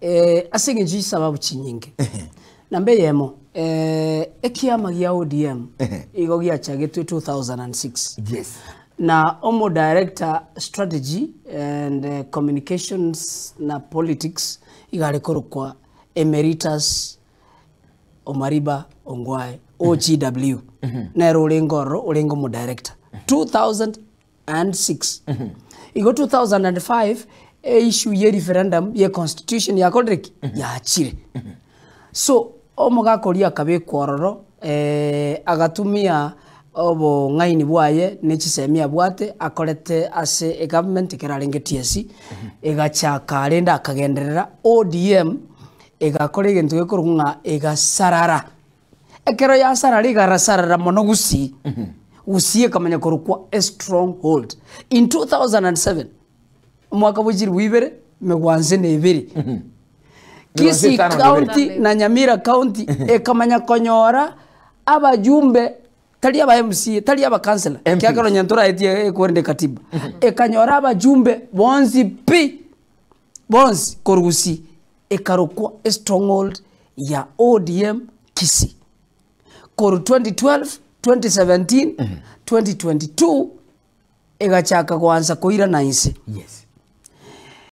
Eh, ase eng'encho chisababu chinyinge. Namba eyemo, eh, ekiama gia ODM igo giachagetwe 2006. Yes. Na omo director strategy and eh, communications na politics iga are korokwa Emeritus Omariba Ongwae OGW nere orenge ororo orenge omo director 2006 igo 2005 eissue ye referendum ye constitution yakorire ki? Yachire. So omogaka oria akabekwa ororo agatumia obong'aini bwaye ne chisemi abwate akorete ase egovernment ekero arenge TSC, egachaka rende akagenderera ODM egakora egento gekorokwa ng'a egasarara. Ekero yasarara egarasarara mono gusii, gusii ekamanya korokwa estronghold. In 2007, omwaka bwa chilifu ibere megwanse na ebere, Megwanse Kisii etano na ebere. county na Nyamira county ekamanya konyora abajumbe tari aba MCA, tari abakansela, MPs. ekiagera onye ntoraetie ekorende katiba, ekanyora abajumbe bonsi pi, bonsi korwa gusii. Ekarokwa estronghold ya ODM Kisii. Korwa 2012, 2017, 2022 egachaka goansa koirana inse. Yes.